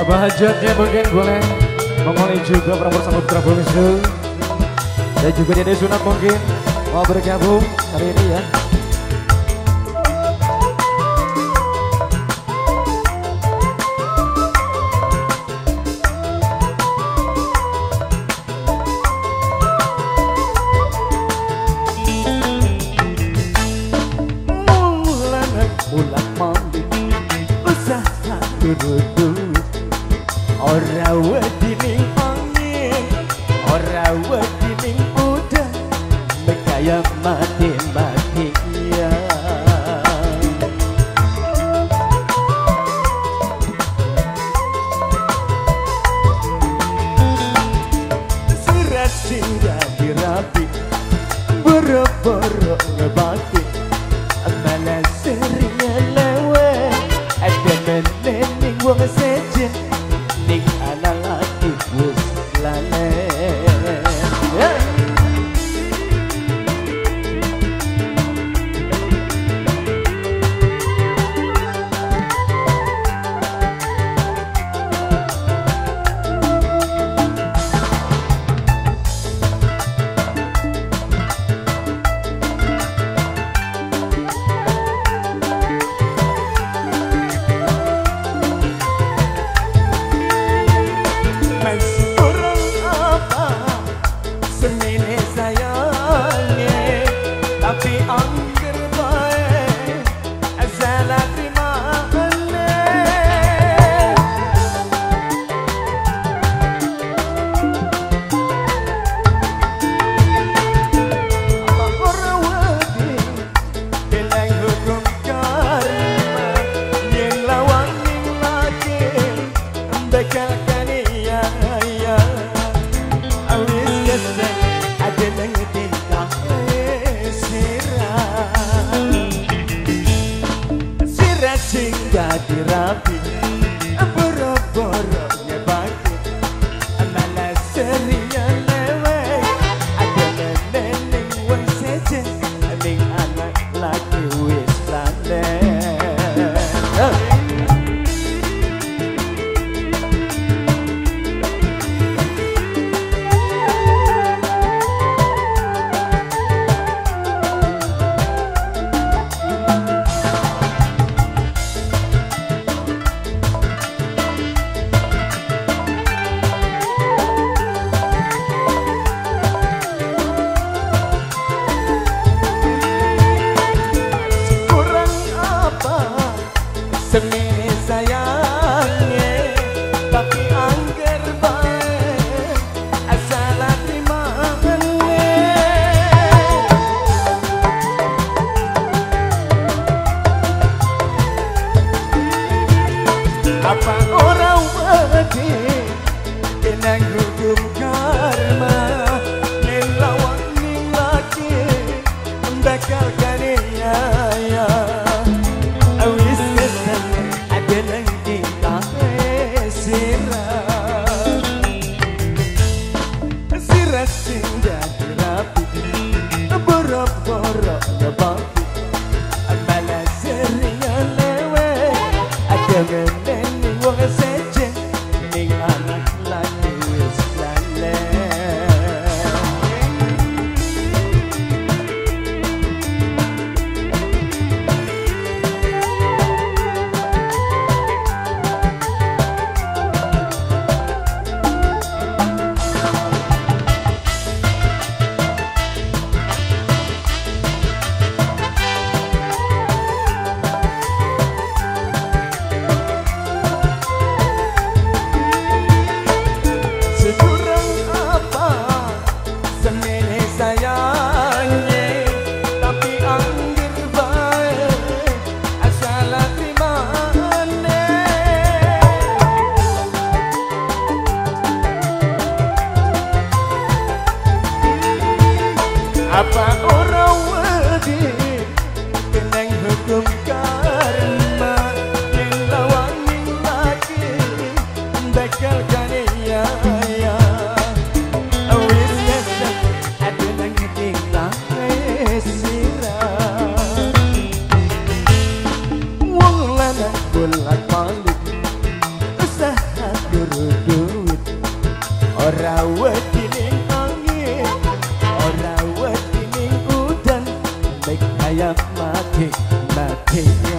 Bahajatnya mungkin boleh mengoleh juga bersama Putra Bungsu dan juga Dede Sunat mungkin mau bergabung hari ini ya. Mulan mandi usaha turut ora wedi ning angin, ora wedi ning udan, kaya mati-matian. Sirat sing dadi rapi, boro-boro ngebati, malah sering lewe, ada meneh ning wong sejen. Ning ana lagi wis lalen. Sing dadi rapi, boro-boro ngebaki, malah sering lewe, ada meneh ning wong sejen, ning anak laki wis lalen. Semene sayangnya, tapi angger bae asal terimane. Apa ora wedi kenang hukum karma, yen lawan ning laki bakal kaniaya. Sing dadi rapi, boro-boro ngebaki, malah sering lewe, ada meneh ning wong sejen, ning anak laki wis lalen. Sayangnya, tapi angger bae asal terimane. Apa ora wedi kenang hukum karma, yen lawan ning laki bakal kaniaya. Bolak balik usaha Ora wedi ning angin, ora wedi ning udan, mek hayam mati mati.